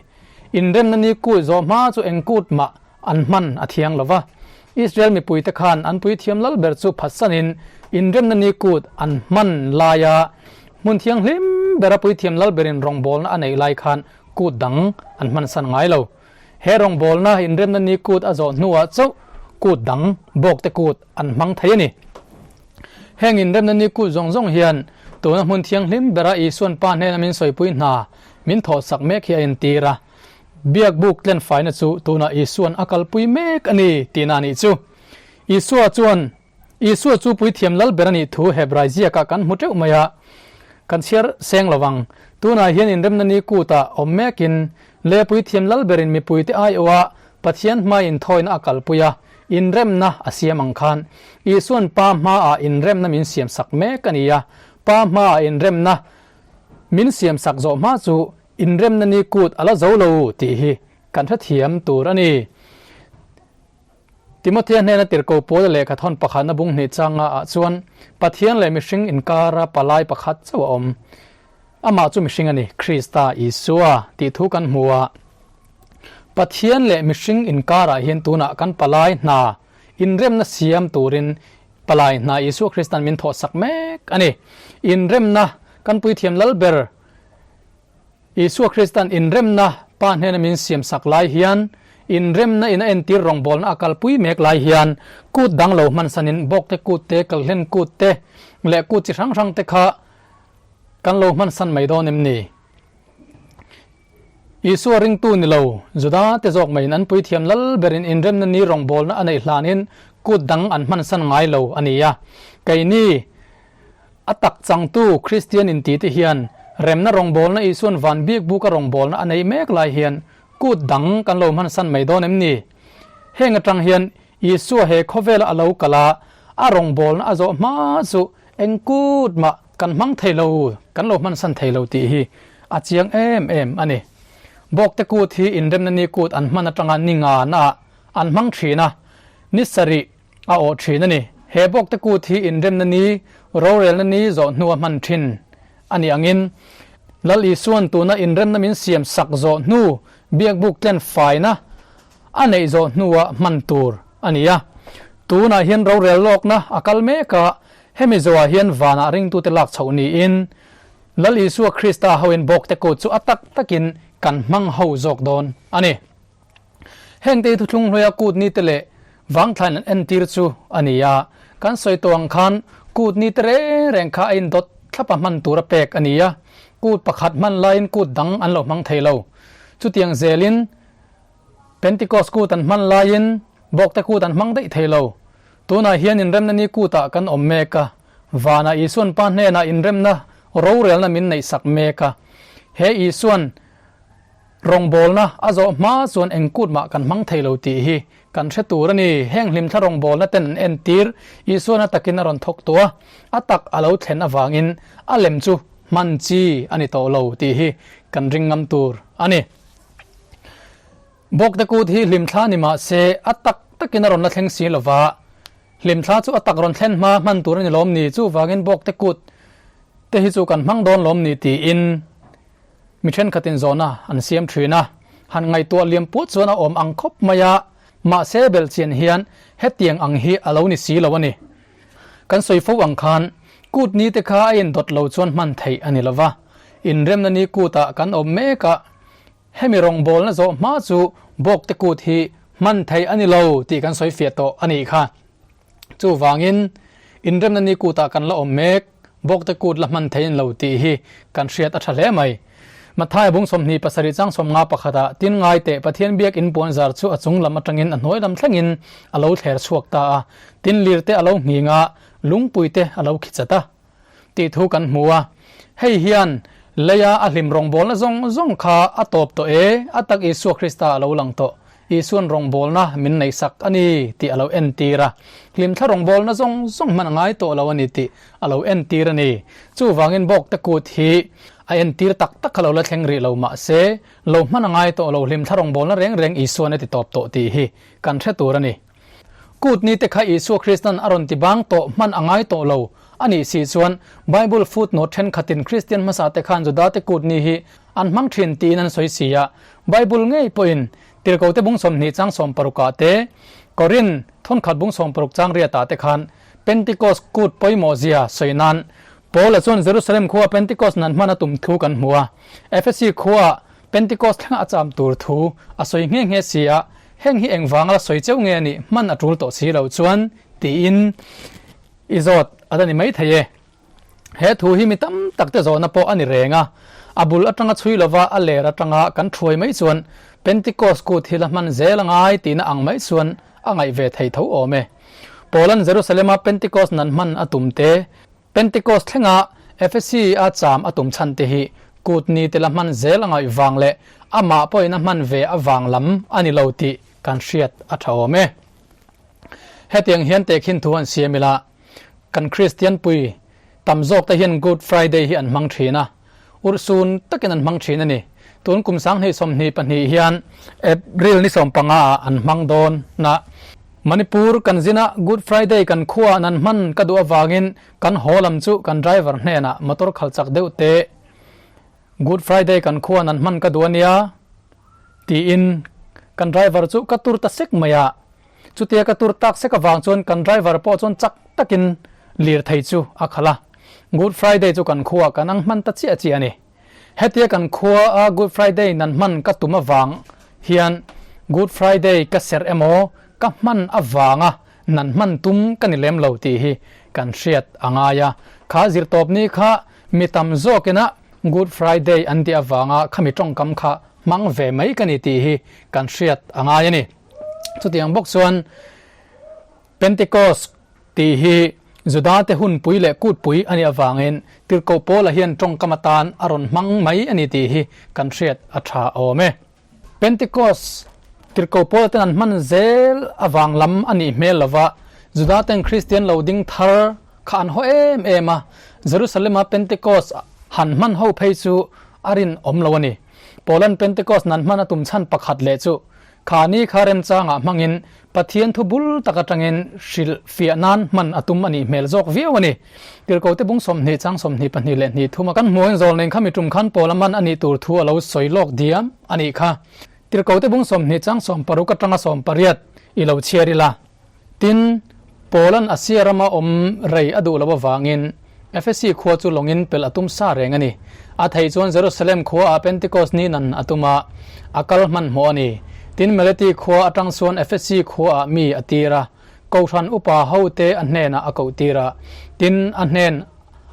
Inremna ni kut zawh hma chu eng kut mah an hman a thiang lo va. Israel mipuite khan an puithiam lal ber chu phatsanin inremna ni kut an hman laia hmun thianghlim bera puithiam lal berin rawngbawlna a neih lai khan kut dang an hmansan ngai lo. He rawngbawlna inremna ni kut a zawh hnuah chauh kut dang bawkte kut an hmang thei a ni. Heng inremna ni kut zawng zawng hian tuna hmun thianghlim bera Isuan Pa hnena min sawipui hna min thawhsak mek hi a intir a. Biakbuk tlenfaina chu tuna Isuan a kalpui mek a ni tihna a nih chu. Isua chuan Isua chu puithiam lal ber a nih thu Hebrai ziakah kan hmu teuh mai a, kan chhiar seng lo vang. Tunah hian inremna ni kutah awm mekin le puithiam lal berin mipuite aiawha Pathian hmai inthawina a kalpui a, inremna a siam ang khan Isua'n Pa hmaah inremna min siamsak mek a ni a, Pa hmaah inremna min siamsak zawh hma chu. Inremna ni kut a la zo lo tih hi kan hrethiam tur a ni. Timothea hnena tirhko Paula lehkha thawn pakhatna bung hnih changa ah chuan Pathian leh mihring inkara palai pakhat chauh a awm. Amah chu mihring a ni, Krista Isua tih thu kan hmu a. Pathian leh mihring inkarah hian tunah kan palai hna inremna siam turin palai hna Isua Kristan min thawhsak mek a ni. Inremna kan puithiam lal ber Isua Kristan inremna Pa hnena min siamsak lai hian, inremna in a entir rawngbawlna a kalpui mek lai hian, kut dang lo hmansanin bawkte kut te, kalhlen kut te leh kut chi hrang hrang te kha kan lo hmansan mai dawn em ni? Isua ringtu ni lo, Juda te zawk maiin an puithiam lal berin inremna ni rawngbawlna a neih hlanin kut dang an hmansan ngai lo a ni a. Keini. A tak changtu Kristian intite hian remna rawngbawlna Isuan van bik buka rawngbawlna a neih mek lai hian kut dang kan lo hmansan mai dawn em ni? Heng atang hian Isua he khawvela a lo kal a, a rawngbawlna a zawh hma chu eng kut mah kan hmang thei lo, kan lo hmansan thei lo tih hi a chiang em em a ni. Bawkte kut hi inremna ni kut an hman atanga ni ngana ah an hmang thin a, ni sarih A awh thin a ni. He bawkte kut hi inremna ni, rorelna ni zawh hnua hman thin a ni angin, Lal Isuan tuna inremna min siam sak zawh hnu biakbuk tlen faina a neih zawh hnua hman tur a ni a. Tunah hian rorel lawkna a kal mek a, hemi zawhah hian vanah ringtute lak chhoh niin Lal Isua Krista hoin bawkte kut chu a tak takin kan hmang ho zawk dawn a ni. Hengte hi thuthlung hluaia kut nite leh vangthlain an entir chu a ni a, kan sawi tawh ang khan kut nite reng reng kha a indawt thlapa hman tura pek a ni a, kut pakhat hman laiin kut dang an lo hmang thei lo. Chutiang zelin Pentecost kut an hman laiin Bawkte kut an hmang daih thei lo. Tunah hian inremna ni kutah kan awm mek a, vanah Isuan Pa hnenah inremna rorelna min neihsak mek a. He Isuan Rawngbawlna a zawh hma chuan eng kut mah kan hmang thei lo tih hi kan hre tur a ni. Heng hlimthla rawngbawlna ten an entir, Isuan a takin a rawn thawk tawh a, a tak a lo thlen avangin a lem chu hman chi a ni tawh lo tih hi kan ring ngam tur a ni. Bawkte kut hi hlimthla ni mah se a tak takin a rawn la thleng si lo va, hlimthla chu a tak rawn thlen hma hman tur a ni lawm ni, chuvangin bawkte kut te hi chu kan hmang dawn lawm ni tiin Mi thenkhatin zawhna an siam thin a, han ngaihtuah liam puat chuan a awm ang khawp mai a, mahse belhchian hian hetiang ang hi a lo ni si lo a ni. Kan sawi fo ang khan kut ni te kha a indawt lo chuan hman theih a ni lo va, inremna ni kutah kan awm mek a, hemi rawngbawlna zawh hma chu bawkte kut hi hman theih a ni lo tih kan sawi fiah tawh a nih kha. Chuvangin, inremna ni kutah kan la awm mek, bawkte kut la hman thei lo tih hi kan hriat a tha hle mai. Matthai bung 27 chang 50 pakhatah tin ngai teh Pathian biak in puan zar chu a chung lam atangin a hnuai lam thlengin a lo thler chhuak ta a, tin lirte a lo nghing a, lungpuite a lo khi chat a tih thu kan hmu a. Hei hian leia a hlim rawngbawlna zawng zawng kha a tawp tawh e, a tak Isua Krista a lo lang tawh. Isuan rawngbawlna min neihsak a ni tih a lo entir a, hlimthla rawngbawlna zawng zawng hman a ngai tawh lo a ni tih a lo entir a ni. Chuvangin bawkte kut hi a entir tak tak kha lo la thleng rih lo mah se, lo hman a ngai tawh lo hlimthla rawngbawlna reng reng Isuan a ti tawp tawh tih hi kan hre tur a ni. Kut ni te kha Isua Kristan a rawn ti bang tawh hman a ngai tawh lo a nih si chuan Bible footnote thenkhatin Kristian hmasa te khan Judate kut ni hi an hmang thin tiin an sawi si a, Bible ngei pawhin Tirhkote bung 20 chang 60 ah te, Korin thawnkhat bung 60 chang riat ah te khan Pentecost kut pawimawh zia sawi nan Paula chuan Jerusalem khua Pentecost nan hman a tum thu kan hmu a, Efesi khua Pentecost thlengah a cham tur thu a sawi nghe nghe si a, heng hi engvanga la sawi cheu nge a nih hman a tul tawh si lo chuan tiin i zawt a la ni maithei e. He thu hi mi tam tak te zawhna pawh a ni reng a, a bul atanga chhui lova a ler atanga kan thuai mai chuan Pentecost kut hi la hman zel a ngai tihna ang mai chuan a ngaih ve thei tho awm e. Paulan Jerusalem-a Pentecost nan hman a tum te, Pentecost thlenga Ephesi-a cham a tum chhan te hi kut ni te la hman zel a ngaih vang leh amah pawhin a hman ve avang lam a ni lo tih kan hriat a tha awm e. Hetiang hian tehkhin thu an siam ila, Kan Kristian pui tam zawk te hian Good Friday hi an hmang thin a, urhsun takin an hmang thin a ni. Tun kum 2022 hian April ni 15 ah an hmang dawn na. Manipur kan zina Good Friday kan khua nan hman ka duh avangin kan haw lam chu kan driver hnenah motor khal chak deuh teh Good Friday kan khua nan hman ka duh ania tiin kan driver chu ka tur ta sek mai a. Chutia ka tur tak sek avang chuan kan driver pawh chuan chak takin lirthei chu a khalh a. Good Friday chu kan khua kan ang hman ta chiah chiah a ni. Hetia kan khua a Good Friday nan hman ka tum avang hian Good Friday ka serh emaw ka hman avanga nan hman tum ka ni lem lo tih hi kan hriat a ngai a. Kha zirtawpni kha mi tam zawkina Good Friday an tih avanga khami tawngkam kha hmang ve mai ka ni tih hi kan hriat a ngai a ni. Chutiang bawk chuan Pentecost tih hi Judate hunpui leh kutpui a nih avangin Tirhkoh Paula hian tawngkam atan a rawn hmang mai a ni tih hi kan hriat a tha awm e. Pentecost Tirhkoh Paula ten an hman zel avang lam a nih hmel lova, Judaten Kristian lo ding thar kha an haw em em a, Jerusalem-a Pentecost han hman ho phei chu a rinawm lo a ni. Paula'n Pentecost nan hman a tum chhan pakhat leh chu Kha ni kha remchangah hmangin Pathian thu bul tak atangin hrilh fiah nan hman a tum a nih hmel zawk viau a ni. Tirhkote bung 20 chang 22 leh hnih thuma kan hmuhin zawl nen kha mi tum khan pawl a man a nih tur thu a lo sawi lawk diam a nih kha. Tirhkote bung 20 chang 16 atanga 18 i lo chhiar ila. Tin, Paula'n Asia rama awm rei a duh loh avangin Efesi khua chu lawngin pelh a tum sa reng a ni. A theih chuan Jerusalem khuaah Pentecost ni nan a tum a, a kal hmanhmawh a ni. Tin, Meleti khua atang chuan Efesi khuaah mi a tir a, Kohhran upa hote a hnenah a koh tir a. Tin, a hnen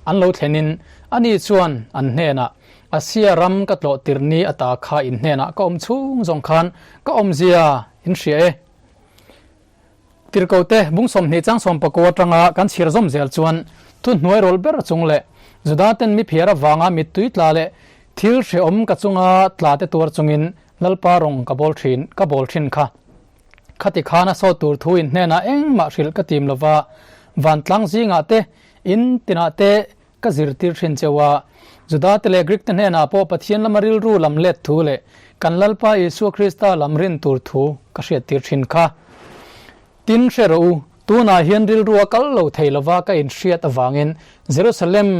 an lo thlenin ani chuan an hnenah, Asia ram ka tlawh tirh ni ata kha in hnenah ka awm chhung zawng khan ka awmzia in hria e. Tirhkote bung 20 chang 19 atanga kan chhiar zawm zel chuan thuhnuai rawl ber chung leh Judaten mi phiar avanga mittui tla leh thil hrehawm ka chunga tla te tuar chungin Lalpa rawng ka bawl thin ka bawl thin kha. Khati khan a sawt tur thu in hnenah engmah hrilh ka tim lova, vantlang zingah te, in tinah te Ka zirtir thin cheu a, Judate leh Greek-te hnenah pawh Pathian lama rilru lam let thu leh kan Lalpa Isua Krista lam rin tur thu ka hriattir thin kha. Tin, hre rawh u, tunah hian rilru a kal lo thei lova ka inhriat avangin Jerusalem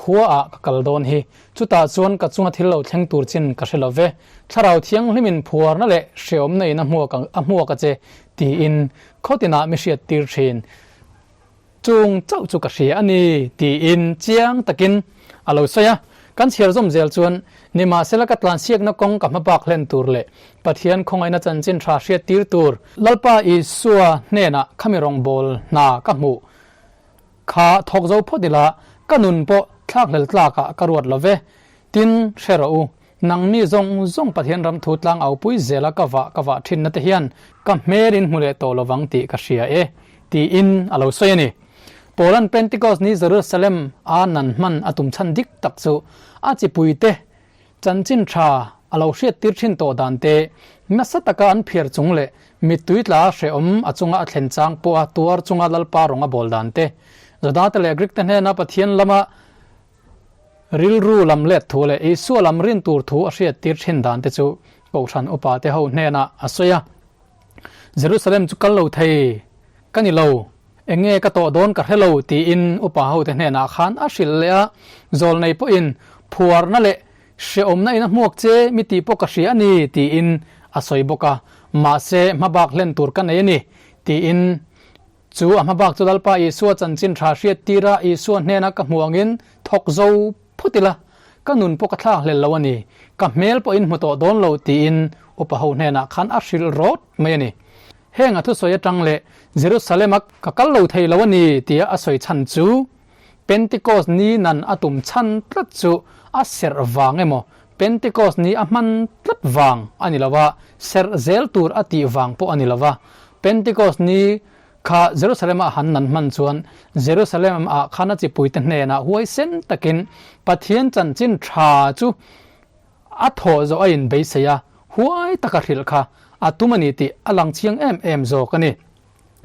khuaah ka kal dawn hi. Chutah chuan ka chunga thil lo thleng tur chin ka hre lo ve. Thlarau Thianghlimin phuarna leh hreawmna in a hmuak a che, tiin khawtinah mi hriattir thin. Chung chauh chu ka hria a ni, tiin chiang takin a lo sawi a. Kan chhiar zawm zel chuan, Nimahsela ka tlansiakna kawng ka hma bak hlen tur leh Pathian khawngaihna chanchin tha hriat tir tur, Lalpa Isua hnenah khami rawngbâwl hna ka hmuh kha thawk zo phawt ila, ka nun pawh thlakhlel tlakah ka ruat lo ve. Tin, hre rawh u, Nangni zawng zawng Pathian ram thu tlang aupui zela ka vah ka vah thinna te hian ka hmel in hmu leh tawh lovang tih ka hria e, tiin a lo sawi a ni. Paula'n Pentecost ni Jerusalem a nan hman a tum chhan dik tak chu a chipuite chanchin tha a lo hriattir thin tawh dan te, nasa taka an phiar chung leh mittui tla hrehawm a chunga a thlen chang pawha tuar chunga Lalpa rawng a bawl dan te, Judate leh Greek te hnena Pathian lama Rilru lam let thu leh Isua lam rin tur thu a hriattir thin dan te chu Kohhran upa te ho hnenah a sawi a. Jerusalem chu kal lo thei ka ni lo, eng nge ka tawh dawn ka hre lo tiin upa ho te hnenah khan a hrilh leh a, zawlnei pawhin phuarna leh hrehawmna in a hmuak che mi tih pawh ka hria a ni tiin a sawi bawk a, mahse hmabak hlen tur ka nei a ni tiin Chu a hmabak chu Lalpa Isua chanchin tha hriat tira Isua hnena ka hmuh angin thawk zo phawt ila, ka nun pawh ka thlak hlel lo a ni, ka hmel pawhin hmu tawh dawn lo tiin upa ho hnenah khan a hrilh rawt mai a ni. Heng a thusawi atang leh Jerusalem-a ka kal lo thei lo a ni tia a sawi chhan chu Pentecost ni nan a tum chhan tlat chu a serh vang emaw Pentecost ni a hman tlat vang a ni lo va, serh zel tur a tih vang pawh a ni lo va. Pentecost ni kha Jerusalem-ah han nan hman chuan Jerusalem-ah khan a chipuite hnenah huaisen takin Pathian chanchin tha chu a thawh zawh a inbeisei a, huai taka hrilh kha a tum a ni tih a lang chiang em em zawk a ni.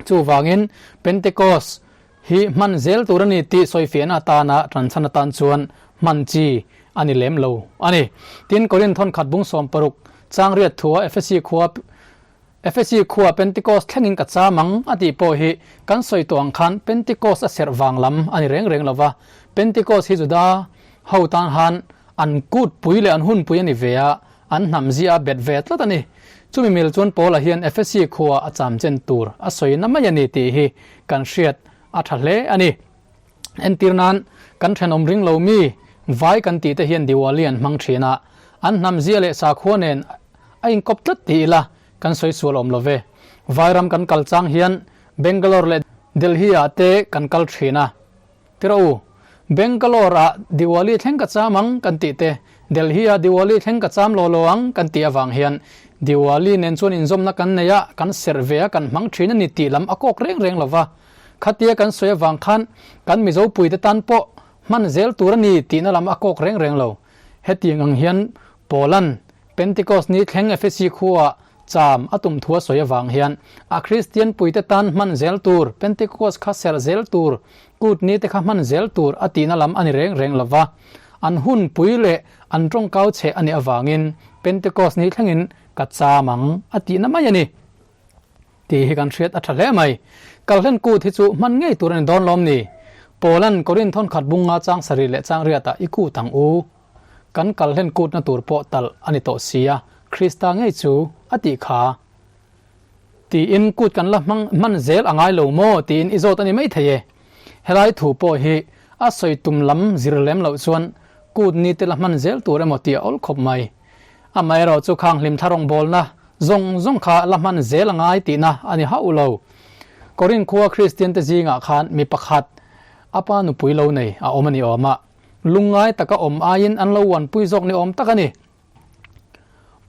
Chuvangin Pentecost hi hman zel tur a ni tih sawifiahna atana tanchhan atan chuan hman chi a ni lem lo a ni. Tin, Korinth thawnkhat bung 60 chang riat thua Efesi khua Efesi khua Pentecost thlengin ka cham ang a tih pawh hi kan sawi tawh ang khan Pentecost a serh vang lam a ni reng reng lo va. Pentecost hi Juda ho tan han an kut pui leh an hun pui a ni ve a, an hnam zia a bet ve tlat a ni. Chumi mil chuan Paula hian Efesi khua a cham chen tur a sawi na mai a ni tih hi kan hriat a tha hle a ni. Entir nan, kan thenawm ring lo mi vai kan tih te hian Diwali an hmang thin a, an hnam zia leh sakhua nen a inkawp tlat ti ila kan sawi sual awm lo ve. Vairam kan kal chang hian Bangalore leh Delhi ah te kan kal thin a. Tiraw u, Bangalore ah Diwali thleng ka cham ang kan tih te, Delhi ah Diwali thleng ka cham law law ang kan tih avang hian Diwali nen chuan inzawmna kan nei a, kan serh ve a, kan hmang thin a ni tih lam a kawk reng reng lo va. Khatia kan sawi avang khan kan Mizo puite tan pawh hman zel tur a ni tihna lam a kawk reng reng lo. Hetiang ang hian Paulan Pentecost ni thleng Efesi khuaah cham a tum thu a sawi avang hian a Kristian puite tan hman zel tur, Pentecost kha serh zel tur, kut ni te kha hman zel tur a tihna lam a ni reng reng lo va. An hun pui leh an tawngkau cheh a nih avangin Pentecost ni thlengin ka cham ang a tihna mai a ni. Tih hi kan hriat a tha hle mai. Kalhlen kut hi chu hman ngei tur a ni dawn lawm ni? Paulan Korinth thawnkhat bunga chang sarih leh chang riatah i kut ang u. Kan kalhlen kutna tur pawh talh a ni tawh si a, Krista ngei chu a tih kha. Tiin kut kan la hmang hman zel a ngai lo maw tiin i zawt a ni mai thei e. Helai thu pawh hi a sawi tum lam zir lem loh chuan kut ni te la hman zel tur emaw tih a awl khawp mai. Amaherawh chu khang hlimthla rawngbawlna zawng zawng kha la hman zel a ngai tihna a ni hauh lo. Korinth khua Kristiante zingah khan mi pakhat a pa nupui lo nei a awm a ni awm a, lungngai taka awm aiin an lo uanpui zawk ni awm tak a ni.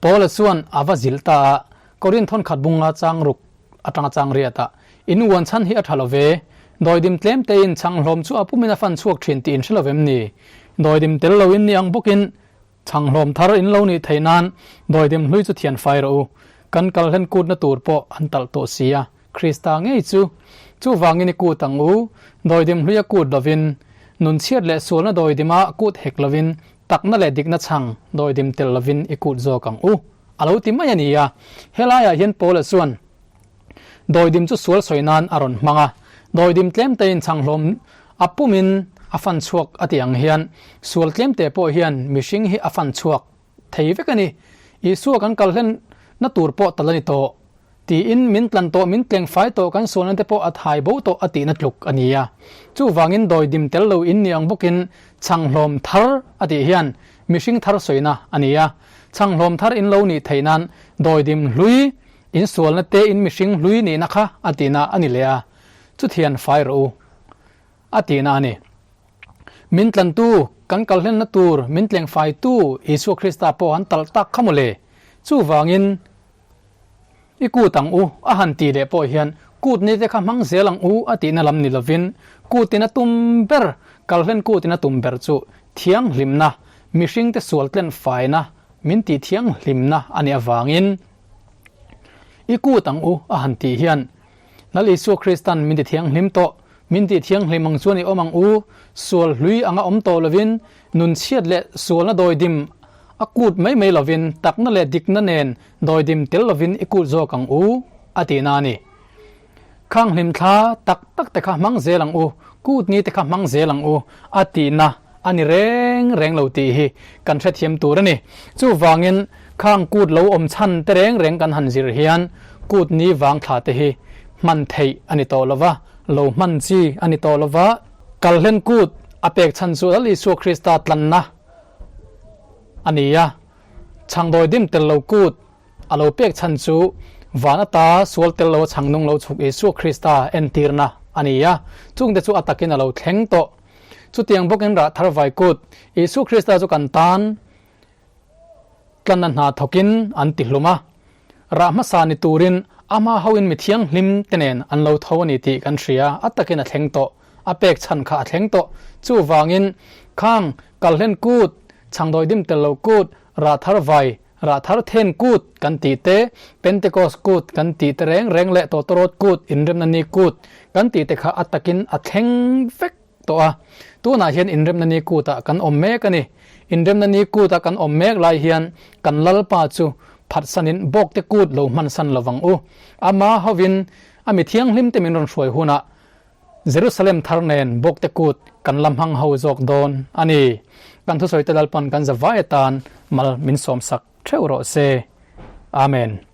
Paula chuan a va zilh ta a, Korinth thawnkhat bunga chang ruk atanga chang riat a, In uan chhan hi a tha lo ve, dawidim tlem tein chhang hlawm chu a pumin a fan chhuak thin tih in hre lo vem ni? Dawidim tel loin ni ang bawkin Chhanghlawm thar in lo nih theih nan dawidim hlui chu thian fai rawh u. Kan kal hlen kutna tur pawh an talh tawh si a, Krista ngei chu. Chuvangin i kut ang u, dawidim hlui a kut lovin, nun chhiat leh sualna dawidima kut hek lovin, takna leh dikna chhang dawidim tel lovin i kut zawk ang u, a lo ti mai a ni a. Helaiah hian Paula chuan Dawidim chu sual sawi nan a rawn hmang a, dawidim tlem tein chhanghlawm a pumin a fan chhuak a tih ang hian sual tlem te pawh hian mihring hi a fan chhuak thei vek a ni. Isua kan kal hlen na tur pawh tal a ni tawh tiin min tlan tawh, min tleng fai tawh, kan sualna te pawh a thai bo tawh a tihna tluk a ni a. Chuvangin dawidim tel lo in ni ang bawkin chhanghlawm thar a tih hian mihring thar sawina a ni a. Chhanghlawm thar in lo nih theih nan dawidim hlui Insualna te in mihring hlui nihna kha a tihna a ni leh a, chuthian fai rawh u a tihna a ni. Min tlantu, kan kalhlenna tur min tleng faitu Isua Krista pawh an talh tak kha mawle. Chuvangin i kut ang u a han tih leh pawh hian kut ni te kha hmang zel ang u a tihna lam ni lovin kutin a tum ber, kalhlen kutin a tum ber chu thianghlimna, mihringte sual tlen faina min tih thianghlimna a nih avangin, I kut ang u a han tih hian Lal Isua Kristan min ti thianghlim tawh, min tih thianghlim ang chuan i awm ang u, sual hlui anga awm tawh lovin, nun chhiat leh sualna dawidim a kut mai mai lovin, takna leh dikna nen dawidim tel lovin i kut zawk ang u a tihna a ni. Khang hlimthla tak tak te kha hmang zel ang u, kut ni te kha hmang zel ang u a tihna a ni reng reng lo tih hi kan hrethiam tur a ni. Chuvangin khang kut lo awm chhan te reng reng kan han zir hian kut ni vang thla te hi hman theih a ni tawh lo va, lo hman chi a ni tawh lo va. Kalhlen kut a pek chhan chu Lal Isua Krista tlanna a ni a, chhangdawi dim tel lo kut A lo pek chhan chu van ata sual tel lo a chhang nung lo chhuk Isua Krista entirna a ni a, chungte chu a takin a lo thleng tawh. Chutiang bawkin rah thar vai kut Isua Krista chu kan tan tlanna hna thawkin an ti hlum a, rah hmasa ni turin ama hoin mi thianghlim te nen an lo tho a ni tih kan hria, a takin a thleng tawh, a pek chhan kha a thleng tawh. Chuvangin khang kalhlen kut, chhangdawi dim tel lo kut, rah thar vai Rah thar then kut kan tih te, Pentecost kut kan tih te reng reng leh Tawtawrawt kut, Inremna ni kut kan tih te kha a takin a thleng vek tawh a. Tunah hian Inremna ni kutah kan awm mek a ni. Inremna ni kut a kan awm mek lai hian kan Lalpa chu phatsanin bawkte kut lo hmansan lovang u. Ama hovin a mi thianghlim te min rawn hruai hunah Jerusalem thar nen bawkte kut kan la hmang ho zawk dawn a ni. Kan thusawite Lalpan kan zavai atan mal min sawmsak theuh rawh se. Amen.